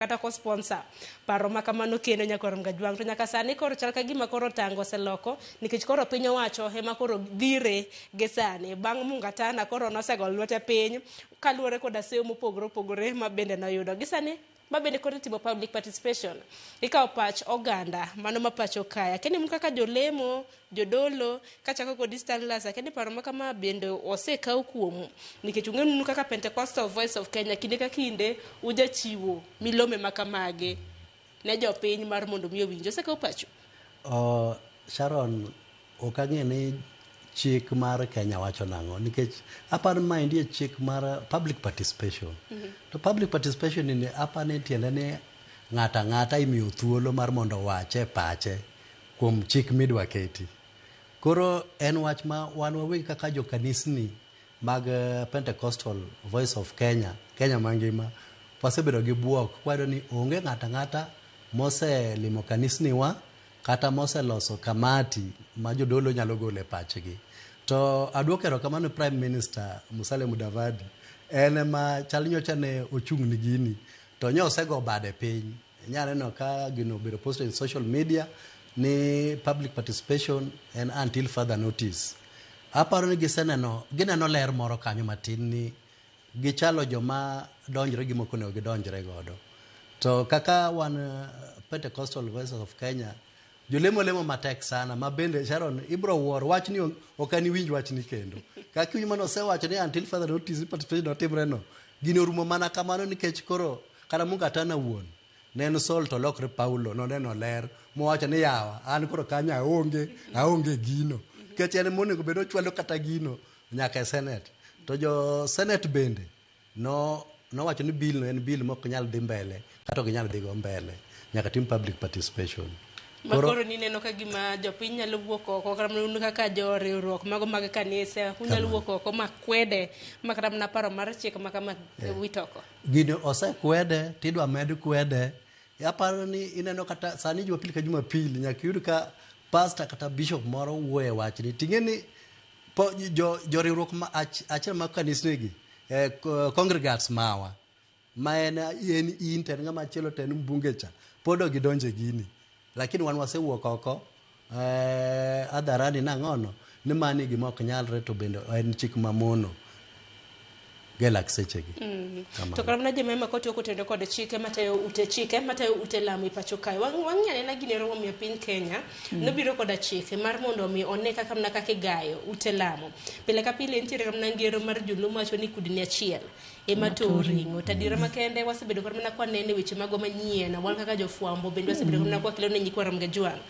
Kata ko sponsor paro ma kamano kendo nyakwar Mgajwang' to nyaka sani koro chal ka gima koro tango oseloko nikech koro piny owacho ema koro dhire gi sani bang' Mungatana koro nosego lwete piny kaluwore koda seyo mopogore opogore ma bende noyudo gi sani ma bende koro itimo public participation ikawo pach oganda mano ma pacho kae akia ni un kaka jolemo jodolo kachako kodi Stanlas akia ni paro ma kama bende osekaw kuomu nikech ung'enu kaka Pentecostal Voice of Kenya kinde ka kinde ujachiwo milome ma kamagi ne jopiny mar mondo mi owinj osekaw pachu. Sharon, ok ang'e ni chik mar Kenya wacho nang'o nikech aparo ni maendi e chik mar public participation. To public participation ni aparo ni tiende ni ng'ato ang'ata imiyo thuolo mar mondo owache pache kuom chik midwa keti. Koro en wach ma wan wawegi kaka jokanisni mag Pentecostal Voice of Kenya, Kenya mangima, wasebedo gi buok kwayudo ni onge ng'ato ang'ata moselimo kanisniwa kata moseloso kamati ma jodolo nyalo golo e pachgi. To aduoko erokamano ne Prime Minister Musalia Mudavadi, en ema chal nyocha ne ochung' ni gini to nyo osego bade piny. Inyalo neno ka gino obedo posted in social media ni public participation en until further notice. Aparo ni giseneno, gineno ler moro kanyo matin ni gichalo joma donjre gi mok onego gidonjre godo. To kaka wan Pentecostal Voices of Kenya, jolemo lemo matek sana ma bende Sharon ibro wuoro wachni ok aniwinj wachni kendo. Kaka iwinjo mane osewacho ni until further notice participation otimre no, gini orumo mana kamano nikech koro kata Mungatana wuon ne en Saul to olokre Paulo noneno ler mowacho ni yawa an koro kanyo aonge aonge gino nikech en monego bed ochwalo kata gino nyaka e Senate. To jo Senate bende no nowacho ni bill no en bill mok nyal dhi mbele kata ok nyal dhi go mbele nyaka tim public participation. Ma koro nineno ka gima jopiny nyalo wuok oko kata mana un kaka jo riwruok mago mag kanise unyalo wuok oko ma kwede ma kata mana paro mar chik ma kama wit oko. Gini osekwede tidwa med kwede. Aparo ni ineno kata sani Jumapili ka Jumapili nyaka iyud ka pastor kata bishop moro wuoyo e wachni. Ting'e ni po, jo, jo riwruok ma achiel mag kanisni gi congregants mawa ma en in to en ng'ama chielo to en mbunge cha pod ok gidonjo e gini lakini wan wasewuok oko hadharani nang'ono ni mani gima ok nyalre to bende en chik mamono gelak sechegi. Kamano. To kata mana Jemima kotiyo kotenore kod chike matayo ute chike matayo ute lamo e pacho kae. Wang'i anena gini ero momiyo piny Kenya nobiro koda chike mar mondo mi one kaka mana kaka igayo ute lamo. Pile ka pile nitiere kata mana ngero mar joluo mawacho ni kudni achiel ema towo ring'o. To adiera makende wasebedo kata mana kwanene weche magwa manyien wan kaka jofwambo bende wasebedo kata mana kwakelo ne nyikwa Ramogi Ajwang'.